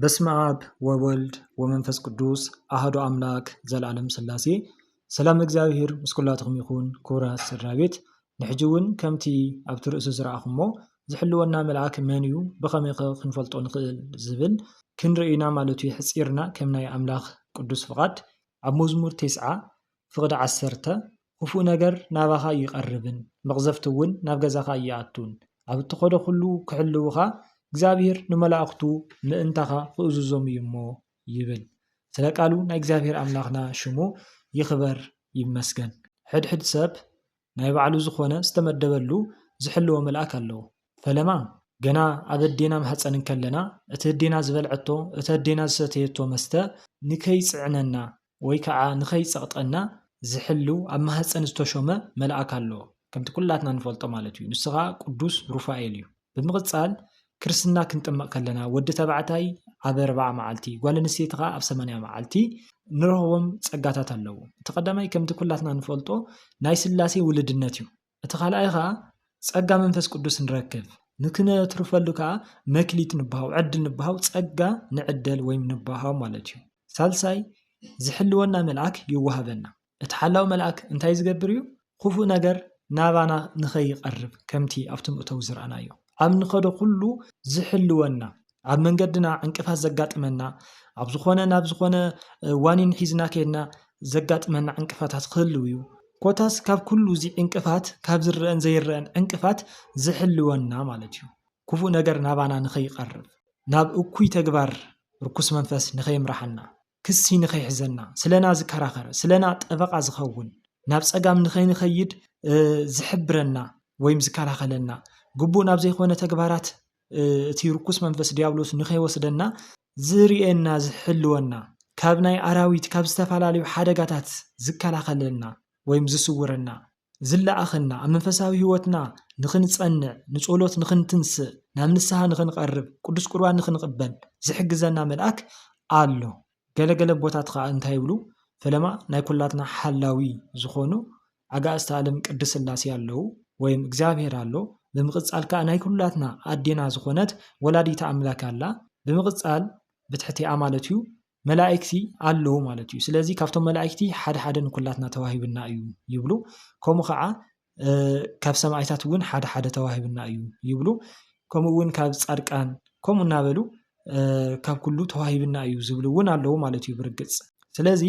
በስመ ኣብ ወወልድ ወመንፈስ ቅዱስ ኣሐዱ ኣምላክ ዘላለም ስላሴ። ሰላም እግዚኣብሔር ምስ ኩላትኹም ይኹን። ክቡራት ስድራ ቤት፣ ንሕጂ እውን ከምቲ ኣብቲ ርእሲ ዝረኣኹሞ፣ ዝሕልወና መልኣክ መን እዩ፣ ብኸመይኸ ክንፈልጦ ንኽእል ዝብል ክንርኢ ኢና ማለት እዩ። ሕጺርና ከም ናይ ኣምላኽ ቅዱስ ፍቓድ ኣብ መዝሙር ቴስዓ ፍቕዲ ዓሰርተ፣ ክፉእ ነገር ናባኻ ኣይቐርብን፣ መቕዘፍቲ እውን ናብ ገዛኻ ኣይኣቱን፣ ኣብ እትኸዶ ኩሉ ክሕልውኻ እግዚኣብሔር ንመላእኽቱ ምእንታኻ ክእዝዞም እዩ እሞ ይብል። ስለ ቃሉ ናይ እግዚኣብሔር ኣምላኽና ሽሙ ይኽበር ይመስገን። ሕድሕድ ሰብ ናይ ባዕሉ ዝኾነ ዝተመደበሉ ዝሕልዎ መልኣክ ኣለዎ። ፈለማ ገና ኣብ ኣዴና ማህፀን እንከለና እቲ ኣዴና ዝበልዐቶ፣ እቲ ኣዴና ዝሰተየቶ መስተ ንከይፅዕነና ወይ ከዓ ንኸይፀቕጠና ዝሕልው ኣብ ማህፀን ዝተሾመ መልኣክ ኣለዎ። ከምቲ ኩላትና ንፈልጦ ማለት እዩ። ንሱ ከዓ ቅዱስ ሩፋኤል እዩ። ብምቕፃል ክርስትና ክንጥመቕ ከለና ወዲ ተባዕታይ ኣብ ኣርብዓ መዓልቲ፣ ጓል ኣንስተይቲ ከዓ ኣብ ሰማንያ መዓልቲ ንረኽቦም ጸጋታት ኣለዉ። እቲ ቀዳማይ ከምቲ ኩላትና ንፈልጦ ናይ ስላሴ ውልድነት እዩ። እቲ ካልኣይ ከዓ ጸጋ መንፈስ ቅዱስ ንረክብ። ንክነትርፈሉ ከዓ መክሊት ንበሃው፣ ዕድል ንበሃው፣ ጸጋ ንዕደል ወይም ንበሃው ማለት እዩ። ሳልሳይ ዝሕልወና መልኣክ ይወሃበና። እቲ ሓላው መልኣክ እንታይ ዝገብር እዩ? ክፉእ ነገር ናባና ንኸይቐርብ፣ ከምቲ ኣብቲ ምእተው ዝረኣናዮ፣ ኣብ ንኸዶ ኩሉ ዝሕልወና፣ ኣብ መንገድና ዕንቅፋት ዘጋጥመና፣ ኣብ ዝኾነ ናብ ዝኾነ ዋኒን ሒዝና ከይድና ዘጋጥመና ዕንቅፋታት ክህልው እዩ። ኮታስ ካብ ኩሉ እዚ ዕንቅፋት፣ ካብ ዝረአን ዘይረአን ዕንቅፋት ዝሕልወና ማለት እዩ። ክፉእ ነገር ናባና ንኸይቐርብ፣ ናብ እኩይ ተግባር ርኩስ መንፈስ ንኸይምርሓና፣ ክሲ ንኸይሕዘና፣ ስለና ዝከራኸር፣ ስለና ጠበቓ ዝኸውን፣ ናብ ጸጋም ንኸይንኸይድ፣ እ፣ ዝሕብረና ወይም ዝከላኸለና፣ ግቡእ ናብ ዘይኮነ ተግባራት፣ እ፣ እቲ ርኩስ መንፈስ ዲያብሎስ ንኸይወስደና ዝርእየና፣ ዝሕልወና፣ ካብ ናይ ኣራዊት፣ ካብ ዝተፈላለዩ ሓደጋታት ዝከላኸለና ወይም ዝስውረና፣ ዝለኣኸና፣ ኣብ መንፈሳዊ ህይወትና ንኽንጸንዕ፣ ንጸሎት ንኽንትንስእ፣ ናብ ንስሓ ንኽንቐርብ፣ ቅዱስ ቁርባን ንኽንቕበል ዝሕግዘና መልኣክ ኣሎ። ገለገለ ቦታት ኸኣ እንታይ ይብሉ? ፈለማ ናይ ኩላትና ሓላዊ ዝኾኑ ኣጋእዝተ ዓለም ቅድስት ስላሴ ኣለዉ፣ ወይም እግዚኣብሔር ኣሎ። ብምቕጻል ከኣ ናይ ኩላትና ኣዴና ዝኾነት ወላዲተ ኣምላክ ኣላ። ብምቕጻል ብትሕቲኣ ማለት እዩ መላእክቲ ኣለዉ ማለት እዩ። ስለዚ ካብቶም መላእክቲ ሓደ ሓደ ንኩላትና ተዋሂብና እዩ ይብሉ። ከምኡ ኸዓ፣ እ፣ ካብ ሰማእታት እውን ሓደ ሓደ ተዋሂብና እዩ ይብሉ። ከምኡ እውን ካብ ጻድቃን፣ ከምኡ እናበሉ፣ እ፣ ካብ ኩሉ ተዋሂብና እዩ ዝብሉ እውን ኣለዉ ማለት እዩ ብርግጽ። ስለዚ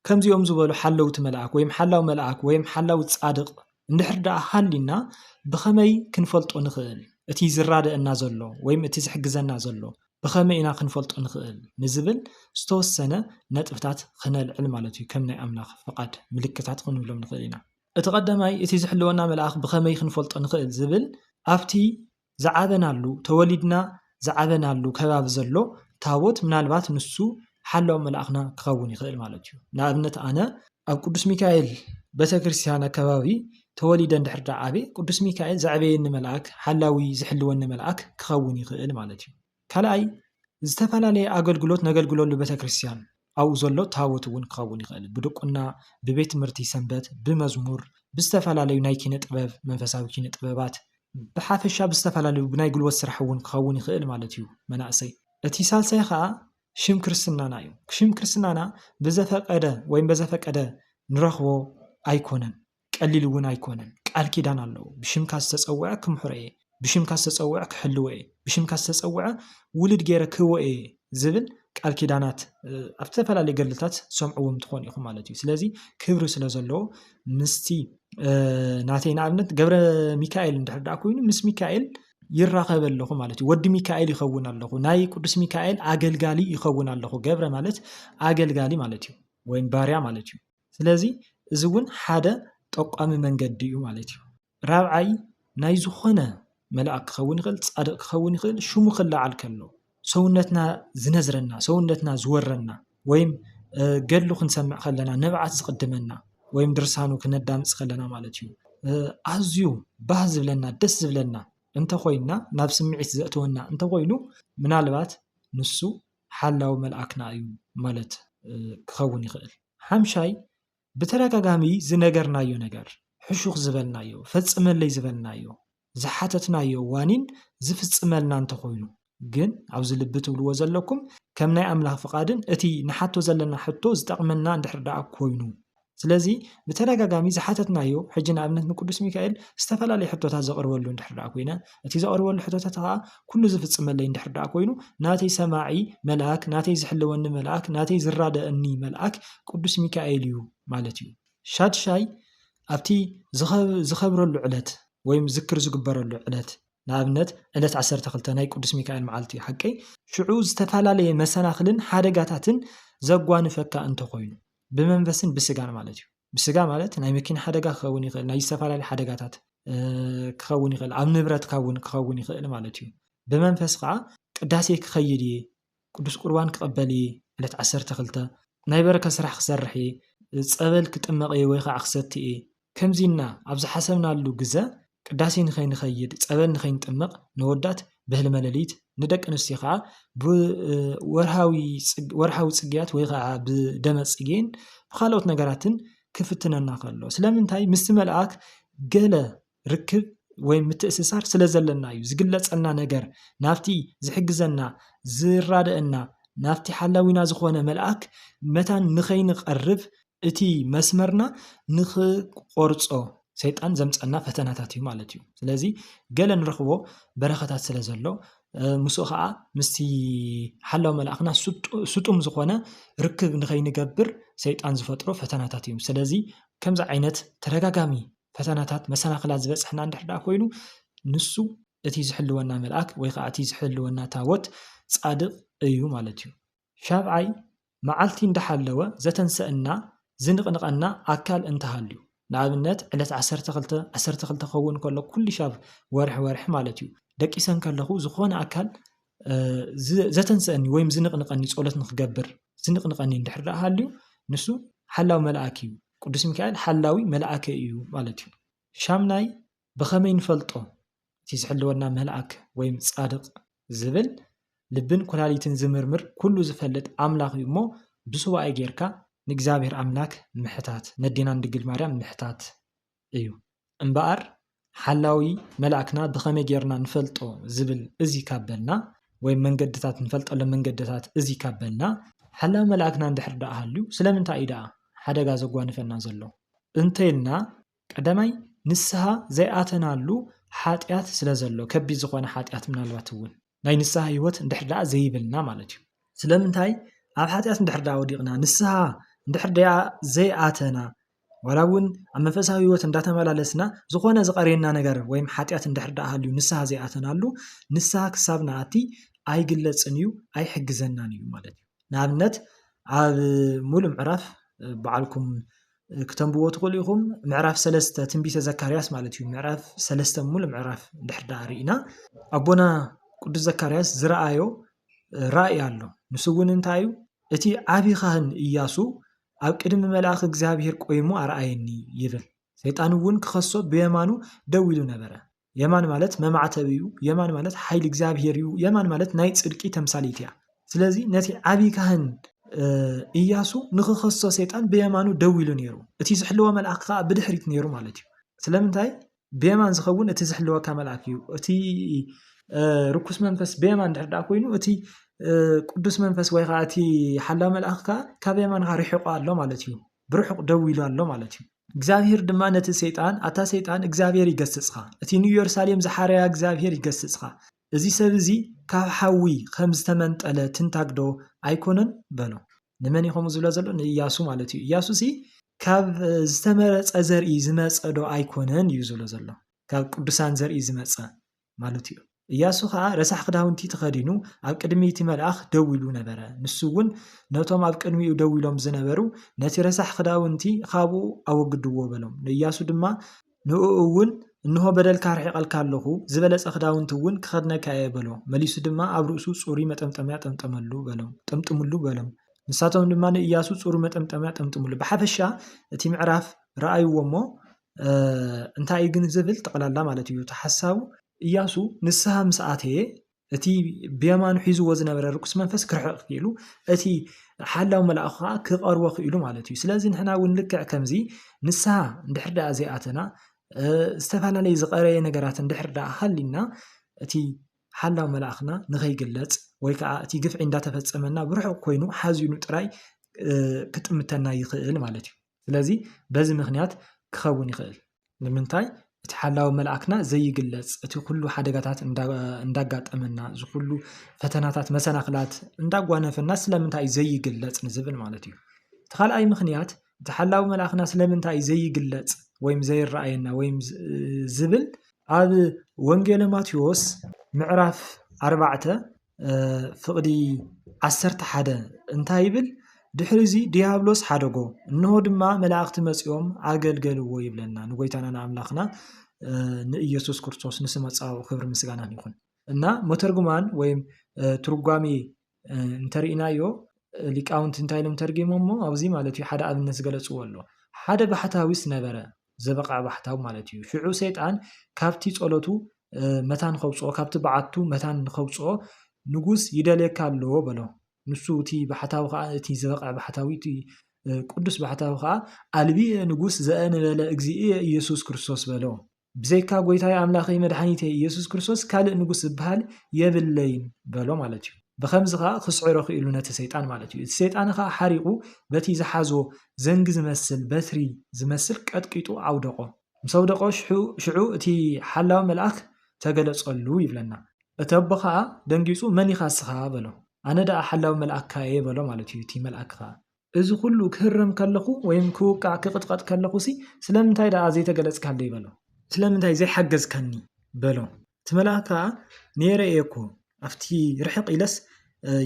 ከምዚኦም ዝበሉ ሓለውቲ መልኣክ ወይም ሓላው መልኣክ ወይም ሓላው ጻድቕ እንድሕር ደኣ ሃሊና፣ ብኸመይ ክንፈልጦ ንኽእል? እቲ ዝራደአና ዘሎ ወይም እቲ ዝሕግዘና ዘሎ ብኸመይ ኢና ክንፈልጦ ንኽእል ንዝብል ዝተወሰነ ነጥብታት ክነልዕል ማለት እዩ። ከም ናይ ኣምላኽ ፍቓድ ምልክታት ክንብሎም ንኽእል ኢና። እቲ ቀዳማይ፣ እቲ ዝሕልወና መልኣኽ ብኸመይ ክንፈልጦ ንኽእል ዝብል፣ ኣብቲ ዝዓበናሉ፣ ተወሊድና ዝዓበናሉ ከባቢ ዘሎ ታቦት ምናልባት ንሱ ሓላው መልኣኽና ክኸውን ይኽእል ማለት እዩ። ንኣብነት ኣነ ኣብ ቅዱስ ሚካኤል ቤተክርስትያን ኣከባቢ ተወሊደ እንድሕር ደኣ ዓብየ፣ ቅዱስ ሚካኤል ዘዕበየኒ መልኣክ፣ ሓላዊ ዝሕልወኒ መልኣክ ክኸውን ይኽእል ማለት እዩ። ካልኣይ፣ ዝተፈላለየ ኣገልግሎት ነገልግለሉ ቤተክርስትያን ኣብኡ ዘሎ ታቦት እውን ክኸውን ይኽእል። ብድቁና፣ ብቤት ትምህርቲ ሰንበት፣ ብመዝሙር፣ ብዝተፈላለዩ ናይ ኪነ ጥበብ፣ መንፈሳዊ ኪነ ጥበባት፣ ብሓፈሻ ብዝተፈላለዩ ብናይ ጉልበት ስራሕ እውን ክኸውን ይኽእል ማለት እዩ መናእሰይ። እቲ ሳልሳይ ኸዓ ሽም ክርስትናና እዩ። ሽም ክርስትናና ብዘፈቀደ ወይም በዘፈቀደ ንረኽቦ ኣይኮነን፣ ቀሊል እውን ኣይኮነን። ቃል ኪዳን ኣለዎ። ብሽምካ ዝተጸውዐ ክምሕሮ እየ፣ ብሽምካ ዝተጸውዐ ክሕልዎ እየ፣ ብሽምካ ዝተጸውዐ ውሉድ ገይረ ክህቦ እየ ዝብል ቃል ኪዳናት፣ እ፣ ኣብ ዝተፈላለዩ ገድልታት ሰምዕዎም ትኾኑ ኢኹም ማለት እዩ። ስለዚ ክብሪ ስለ ዘለዎ ምስቲ፣ እ፣ ናተይ ንኣብነት ገብረ ሚካኤል እንድሕር ደኣ ኮይኑ ምስ ሚካኤል ይራኸብ ኣለኹ ማለት እዩ። ወዲ ሚካኤል ይኸውን ኣለኹ፣ ናይ ቅዱስ ሚካኤል ኣገልጋሊ ይኸውን ኣለኹ። ገብረ ማለት ኣገልጋሊ ማለት እዩ፣ ወይም ባርያ ማለት እዩ። ስለዚ እዚ እውን ሓደ ጠቋሚ መንገዲ እዩ ማለት እዩ። ራብዓይ፣ ናይ ዝኾነ መልኣክ ክኸውን ይኽእል፣ ጻድቕ ክኸውን ይኽእል፣ ሽሙ ክለዓል ከሎ ሰውነትና ዝነዝረና፣ ሰውነትና ዝወረና፣ ወይም፣ እ፣ ገድሉ ክንሰምዕ ከለና ንብዓት ዝቕድመና፣ ወይም ድርሳኑ ክነዳምጽ ከለና ማለት እዩ። እ፣ ኣዝዩ ባህ ዝብለና፣ ደስ ዝብለና እንተኾይንና፣ ናብ ስምዒት ዘእተወና እንተኾይኑ፣ ምናልባት ንሱ ሓላዊ መልኣክና እዩ ማለት፣ እ፣ ክኸውን ይኽእል። ሓምሻይ፣ ብተደጋጋሚ ዝነገርናዮ ነገር፣ ሕሹኽ ዝበልናዮ፣ ፈጽመለይ ዝበልናዮ፣ ዝሓተትናዮ ዋኒን ዝፍጽመልና እንተኾይኑ፣ ግን ኣብዚ ልቢ ትብልዎ ዘለኩም ከም ናይ ኣምላኽ ፍቓድን እቲ ንሓቶ ዘለና ሕቶ ዝጠቕመና እንድሕር ደኣ ኮይኑ። ስለዚ ብተደጋጋሚ ዝሓተትናዮ ሕጂ ንኣብነት ንቅዱስ ሚካኤል ዝተፈላለዩ ሕቶታት ዘቕርበሉ እንድሕር ደኣ ኮይነ እቲ ዘቕርበሉ ሕቶታት ከዓ ኩሉ ዝፍጽመለይ እንድሕር ደኣ ኮይኑ ናተይ ሰማዒ መልኣክ፣ ናተይ ዝሕልወኒ መልኣክ፣ ናተይ ዝራደአኒ መልኣክ ቅዱስ ሚካኤል እዩ ማለት እዩ። ሻድሻይ ኣብቲ ዝኸብረሉ ዕለት ወይም ዝክር ዝግበረሉ ዕለት ንኣብነት ዕለት ዓሰርተ ክልተ ናይ ቅዱስ ሚካኤል መዓልቲ እዩ ሓቀይ ሽዑ ዝተፈላለየ መሰናኽልን ሓደጋታትን ዘጓንፈካ እንተኾይኑ ብመንፈስን ብስጋን ማለት እዩ። ብስጋ ማለት ናይ መኪና ሓደጋ ክኸውን ይኽእል፣ ናይ ዝተፈላለዩ ሓደጋታት ክኸውን ይኽእል፣ ኣብ ንብረትካ እውን ክኸውን ይኽእል ማለት እዩ። ብመንፈስ ከዓ ቅዳሴ ክኸይድ እየ፣ ቅዱስ ቁርባን ክቕበል እየ፣ ዕለት ዓሰርተ ክልተ ናይ በረከ ስራሕ ክሰርሕ እየ፣ ጸበል ክጥመቕ እየ ወይ ከዓ ክሰቲ እየ። ከምዚና ኣብ ዝሓሰብናሉ ግዘ ቅዳሴ ንኸይንኸይድ፣ ጸበል ንኸይንጥመቕ ነወዳት ብህልመ ሌሊት፣ ንደቂ ኣንስትዮ ከዓ ብወርሃዊ ጽግያት ወይ ከዓ ብደመ ጽጌን ብካልኦት ነገራትን ክፍትነና ከሎ ስለምንታይ ምስቲ መልኣክ ገለ ርክብ ወይ ምትእስሳር ስለ ዘለና እዩ። ዝግለጸልና ነገር ናብቲ ዝሕግዘና ዝራደአና ናብቲ ሓላዊና ዝኾነ መልኣክ መታን ንኸይንቐርብ እቲ መስመርና ንኽቆርጾ ሰይጣን ዘምፀና ፈተናታት እዩ ማለት እዩ። ስለዚ ገለ ንረኽቦ በረኸታት ስለ ዘሎ ምስኡ ከዓ ምስቲ ሓላው መልኣኽና ስጡም ዝኾነ ርክብ ንኸይንገብር ሰይጣን ዝፈጥሮ ፈተናታት እዩ። ስለዚ ከምዚ ዓይነት ተደጋጋሚ ፈተናታት መሰናኽላት ዝበፅሕና እንድሕር ደኣ ኮይኑ ንሱ እቲ ዝሕልወና መልኣክ ወይ ከዓ እቲ ዝሕልወና ታቦት ፃድቕ እዩ ማለት እዩ። ሻብዓይ መዓልቲ እንዳሓለወ ዘተንሰእና ዝንቕንቐና ኣካል እንተሃልዩ ንኣብነት ዕለት ዓሰርተ ክልተ ዓሰርተ ክልተ ክኸውን ከሎ ኩሉ ሻብ ወርሒ ወርሒ ማለት እዩ ደቂሰን ከለኹ ዝኾነ ኣካል ዘተንሰእኒ ወይም ዝንቕንቐኒ ጸሎት ንክገብር ዝንቕንቐኒ እንድሕር ደኣ ሃልዩ ንሱ ሓላዊ መልኣክ እዩ። ቅዱስ ሚካኤል ሓላዊ መልኣከ እዩ ማለት እዩ። ሻምናይ ብኸመይ ንፈልጦ እቲ ዝሕልወና መልኣክ ወይም ጻድቕ ዝብል ልብን ኩላሊትን ዝምርምር ኩሉ ዝፈልጥ ኣምላኽ እዩ እሞ ብሱባኤ ጌርካ ንእግዚኣብሔር ኣምላክ ምሕታት ነዴና ንድንግል ማርያም ምሕታት እዩ። እምበኣር ሓላዊ መልኣክና ብኸመይ ጌርና ንፈልጦ ዝብል እዚ ካብ በልና ወይም መንገድታት ንፈልጠሎም መንገድታት እዚ ካብ በልና ሓላዊ መልኣክና እንድሕር ደኣ ሃልዩ ስለምንታይ እዩ ደኣ ሓደጋ ዘጓንፈና ዘሎ እንተይልና ቀዳማይ ንስሃ ዘይኣተናሉ ሓጢኣት ስለ ዘሎ ከቢድ ዝኾነ ሓጢኣት ምናልባት እውን ናይ ንስሃ ህይወት እንድሕር ደኣ ዘይብልና ማለት እዩ። ስለምንታይ ኣብ ሓጢኣት እንድሕር ደኣ ወዲቕና ንስሃ እንድሕር ደኣ ዘይኣተና ዋላ እውን ኣብ መንፈሳዊ ህይወት እንዳተመላለስና ዝኾነ ዝቐርየና ነገር ወይም ሓጢኣት እንድሕር ደኣ ሃልዩ ንስሃ ዘይኣተናሉ ንስሃ ክሳብ ንኣቲ ኣይግለጽን እዩ ኣይሕግዘናን እዩ ማለት እዩ። ንኣብነት ኣብ ሙሉእ ምዕራፍ በዓልኩም ክተንብዎ ትኽእሉ ኢኹም። ምዕራፍ ሰለስተ ትንቢተ ዘካርያስ ማለት እዩ። ምዕራፍ ሰለስተ ሙሉእ ምዕራፍ እንድሕር ደኣ ርኢና ኣቦና ቅዱስ ዘካርያስ ዝረኣዮ ራእይ ኣሎ። ንሱ እውን እንታይ እዩ? እቲ ዓቢ ካህን እያሱ ኣብ ቅድሚ መልኣኽ እግዚኣብሔር ቆይሙ ኣርኣየኒ ይብል። ሰይጣን እውን ክኸሶ ብየማኑ ደው ኢሉ ነበረ። የማን ማለት መማዕተብ እዩ። የማን ማለት ሓይሊ እግዚኣብሔር እዩ። የማን ማለት ናይ ጽድቂ ተምሳሌት እያ። ስለዚ ነቲ ዓብዪ ካህን እያሱ ንክኸሶ ሰይጣን ብየማኑ ደው ኢሉ ነይሩ። እቲ ዝሕልዎ መልኣኽ ከዓ ብድሕሪት ነይሩ ማለት እዩ። ስለምንታይ ብየማን ዝኸውን እቲ ዝሕልወካ መልኣክ እዩ። እቲ ርኩስ መንፈስ ብየማን ድሕር ደኣ ኮይኑ እቲ ቅዱስ መንፈስ ወይ ከዓ እቲ ሓላዊ መልኣኽ ከዓ ካብ የማንካ ርሒቑ ኣሎ ማለት እዩ። ብርሑቕ ደው ኢሉ ኣሎ ማለት እዩ። እግዚኣብሔር ድማ ነቲ ሰይጣን ኣታ ሰይጣን እግዚኣብሔር ይገስጽኻ፣ እቲ ንኢየሩሳሌም ዝሓረያ እግዚኣብሔር ይገስጽኻ፣ እዚ ሰብ እዚ ካብ ሓዊ ከም ዝተመንጠለ ትንታግ ዶ ኣይኮነን በሎ። ንመን እዩ ከምኡ ዝብሎ ዘሎ? ንእያሱ ማለት እዩ። እያሱ ሲ ካብ ዝተመረጸ ዘርኢ ዝመጸ ዶ ኣይኮነን እዩ ዝብሎ ዘሎ። ካብ ቅዱሳን ዘርኢ ዝመጸ ማለት እዩ። እያሱ ኸዓ ረሳሕ ክዳውንቲ ተኸዲኑ ኣብ ቅድሚ እቲ መልኣኽ ደው ኢሉ ነበረ። ንሱ እውን ነቶም ኣብ ቅድሚኡ ደው ኢሎም ዝነበሩ ነቲ ረሳሕ ክዳውንቲ ካብኡ ኣወግድዎ በሎም። ንእያሱ ድማ ንእኡ እውን እንሆ በደልካ ኣርሒቐልካ ኣለኹ፣ ዝበለጸ ክዳውንቲ እውን ክኸድነካ እየ በሎ። መሊሱ ድማ ኣብ ርእሱ ጽሩይ መጠምጠምያ ጠምጠመሉ በሎም፣ ጠምጥምሉ በሎም። ንሳቶም ድማ ንእያሱ ጽሩይ መጠምጠምያ ጠምጥምሉ። ብሓፈሻ እቲ ምዕራፍ ረኣይዎ እሞ እንታይ እዩ ግን ዝብል ጠቕላላ ማለት እዩ እቲ ሓሳቡ እያሱ ንስሃ ምስ ኣተየ እቲ ብየማኑ ሒዝዎ ዝነበረ ርኩስ መንፈስ ክርሕቕ ክኢሉ እቲ ሓላው መልኣኹ ከዓ ክቐርቦ ክኢሉ ማለት እዩ። ስለዚ ንሕና እውን ልክዕ ከምዚ ንስሃ እንድሕር ደኣ ዘይኣተና ዝተፈላለዩ ዝቐረየ ነገራት እንድሕር ደኣ ሃሊና እቲ ሓላው መልኣኽና ንኸይግለጽ ወይ ከዓ እቲ ግፍዒ እንዳተፈጸመና ብርሑቕ ኮይኑ ሓዚኑ ጥራይ ክጥምተና ይኽእል ማለት እዩ። ስለዚ በዚ ምኽንያት ክኸውን ይኽእል። ንምንታይ እቲ ሓላዊ መልኣክና ዘይግለጽ፣ እቲ ኩሉ ሓደጋታት እንዳጋጠመና፣ እዚ ኩሉ ፈተናታት፣ መሰናክላት እንዳጓነፈና ስለምንታይ እዩ ዘይግለጽ ንዝብል ማለት እዩ። እቲ ካልኣይ ምኽንያት እቲ ሓላዊ መልኣክና ስለምንታይ እዩ ዘይግለጽ ወይም ዘይረኣየና ወይም ዝብል ኣብ ወንጌለ ማቴዎስ ምዕራፍ ኣርባዕተ ፍቕዲ ዓሰርተ ሓደ እንታይ ይብል? ድሕሪ እዚ ዲያብሎስ ሓደጎ፣ እንሆ ድማ መላእኽቲ መጺኦም ኣገልገልዎ ይብለና። ንጎይታና ንኣምላኽና ንኢየሱስ ክርስቶስ ንስመ ጻውዕ ክብሪ ምስጋናን ይኹን። እና መተርጉማን ወይም ትርጓሜ እንተርኢናዮ ሊቃውንቲ እንታይ ኢሎም ተርጊሞሞ ኣብዚ ማለት እዩ ሓደ ኣብነት ዝገለጽዎ ኣሎ። ሓደ ባሕታዊስ ነበረ፣ ዘበቓ ባሕታዊ ማለት እዩ። ሽዑ ሰይጣን ካብቲ ጸሎቱ መታን ከውፅኦ፣ ካብቲ በዓቱ መታን ንኸውፅኦ ንጉስ ይደልየካ ኣለዎ በሎ። ንሱ እቲ ባሕታዊ ከዓ፣ እቲ ዝበቕዐ ባሕታዊ፣ እቲ ቅዱስ ባሕታዊ ከዓ ኣልቢ ንጉስ ዘእንበለ እግዚእ ኢየሱስ ክርስቶስ በሎ። ብዘይካ ጎይታይ ኣምላኸይ መድሓኒተይ ኢየሱስ ክርስቶስ ካልእ ንጉስ ዝበሃል የብለይን በሎ ማለት እዩ። ብኸምዚ ከዓ ክስዕሮ ክኢሉ ነቲ ሰይጣን ማለት እዩ። እቲ ሰይጣን ከዓ ሓሪቑ በቲ ዝሓዞ ዘንጊ ዝመስል በትሪ ዝመስል ቀጥቂጡ ኣውደቆ። ምስ ኣውደቆ ሽዑ እቲ ሓላዊ መልኣኽ ተገለጸሉ ይብለና። እቲ ኣቦ ኸዓ ደንጊጹ መን ኢኻ እስኻ በሎ። ኣነ ደኣ ሓላዊ መልኣካ እየ በሎ ማለት እዩ እቲ መልኣክ ኸዓ። እዚ ኩሉ ክህረም ከለኹ ወይም ክውቃዕ ክቕጥቀጥ ከለኹሲ ስለምንታይ ደኣ ዘይተገለጽካለይ በሎ። ስለምንታይ ዘይሓገዝካኒ በሎ። እቲ መልኣክ ከዓ ነይረ እየ እኮ ኣብቲ ርሕቕ ኢለስ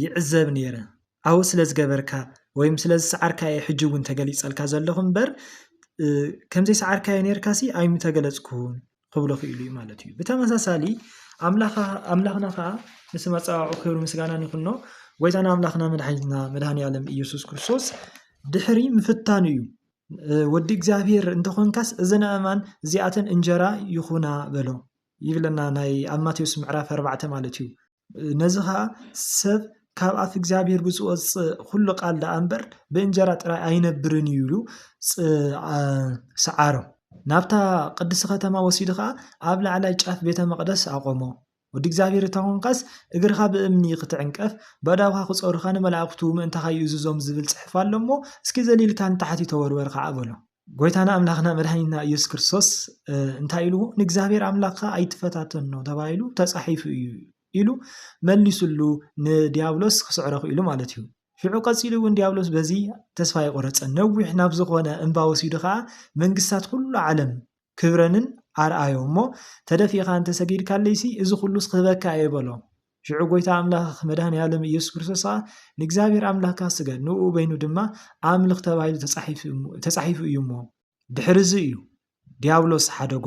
ይዕዘብ ነይረ። ኣው ስለ ዝገበርካ ወይም ስለ ዝሰዓርካ እየ ሕጂ እውን ተገሊጸልካ ዘለኹ እምበር ከምዘይሰዓርካዮ ነይርካሲ ኣይምተገለጽኩን ክብሎ ክኢሉ እዩ ማለት እዩ። ብተመሳሳሊ ኣምላኽና ከዓ ንስም ኣጸዋውዑ ክብሪ ምስጋናን ይኹኖ። ጎይታና ኣምላኽና መድሓኒትና መድሃኒ ዓለም ኢየሱስ ክርስቶስ ድሕሪ ምፍታኑ እዩ ወዲ እግዚኣብሔር እንተኾንካስ እዘን ኣእማን እዚኣተን እንጀራ ይኹና በሎ ይብለና ናይ ኣብ ማቴዎስ ምዕራፍ ኣርባዕተ ማለት እዩ። ነዚ ኸዓ ሰብ ካብ ኣፍ እግዚኣብሔር ብዝወፅእ ኩሉ ቃል ደኣ እምበር ብእንጀራ ጥራይ ኣይነብርን እዩ ኢሉ ሰዓሮ። ናብታ ቅድስቲ ከተማ ወሲዱ ኸዓ ኣብ ላዕላይ ጫፍ ቤተ መቕደስ ኣቆሞ። ወዲ እግዚኣብሔር እታ ኾንካስ እግርኻ ብእምኒ ክትዕንቀፍ በዳውኻ ክፀሩኻ ንመላእክቱ ምእንታኻ ይእዝዞም ዝብል ፅሕፍ ኣሎ እሞ እስኪ ዘሊልካ ንታሕቲ ተወርወር ኸዓ በሎ። ጎይታና ኣምላኽና መድሃኒትና ኢየሱስ ክርስቶስ እንታይ ኢልዎ? ንእግዚኣብሔር ኣምላኽካ ኣይትፈታተኖ ተባሂሉ ተጻሒፉ እዩ ኢሉ መሊሱሉ ንዲያብሎስ ክስዕሮ ክኢሉ ማለት እዩ። ሽዑ ቀጺሉ እውን ዲያብሎስ በዚ ተስፋ የቆረጸ። ነዊሕ ናብ ዝኾነ እምባ ወሲዱ ኸዓ መንግስታት ኩሉ ዓለም ክብረንን ኣርኣዮ እሞ ተደፊእኻ እንተሰጊድካለይሲ እዚ ኩሉስ ክህበካ እየ በሎ። ሽዑ ጎይታ ኣምላኽ መድሃኒ ዓለም ኢየሱስ ክርስቶስ ኸዓ ንእግዚኣብሔር ኣምላኽካ ስገድ፣ ንኡ በይኑ ድማ ኣምልኽ ተባሂሉ ተጻሒፉ እዩ እሞ ድሕሪ እዚ እዩ ዲያብሎስ ሓደጎ፣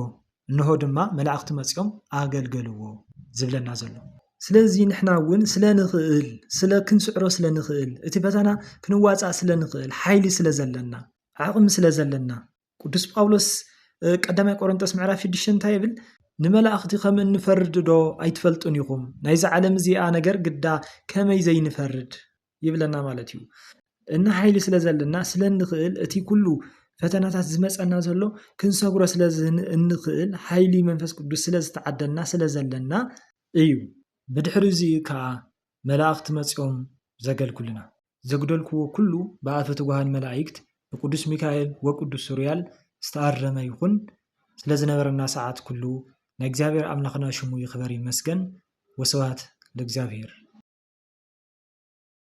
እንሆ ድማ መላእኽቲ መጺኦም ኣገልገልዎ ዝብለና ዘሎ። ስለዚ ንሕና እውን ስለ ንኽእል፣ ስለ ክንስዕሮ ስለ ንኽእል፣ እቲ ፈተና ክንዋጻእ ስለ ንኽእል፣ ሓይሊ ስለ ዘለና፣ ዓቕሚ ስለ ዘለና፣ ቅዱስ ጳውሎስ ቀዳማይ ቆሮንቶስ ምዕራፍ ሽዱሽተ እንታይ ይብል? ንመላእኽቲ ከም እንፈርድ ዶ ኣይትፈልጡን ኢኹም? ናይዚ ዓለም እዚኣ ነገር ግዳ ከመይ ዘይንፈርድ ይብለና ማለት እዩ። እና ሓይሊ ስለ ዘለና ስለ እንኽእል እቲ ኩሉ ፈተናታት ዝመፀና ዘሎ ክንሰግሮ ስለ እንኽእል ሓይሊ መንፈስ ቅዱስ ስለ ዝተዓደልና ስለ ዘለና እዩ። ብድሕሪ እዚ ከዓ መላእኽቲ መፂኦም ዘገልግሉና። ዘጉደልክዎ ኩሉ ብኣፈ ትጉሃን መላእክት ብቅዱስ ሚካኤል ወቅዱስ ሱርያል ዝተኣረመ ይኹን። ስለ ዝነበረና ሰዓት ኩሉ ናይ እግዚኣብሔር ኣምላኽና ሽሙ ይኽበር ይመስገን። ወስብሐት ለእግዚኣብሔር።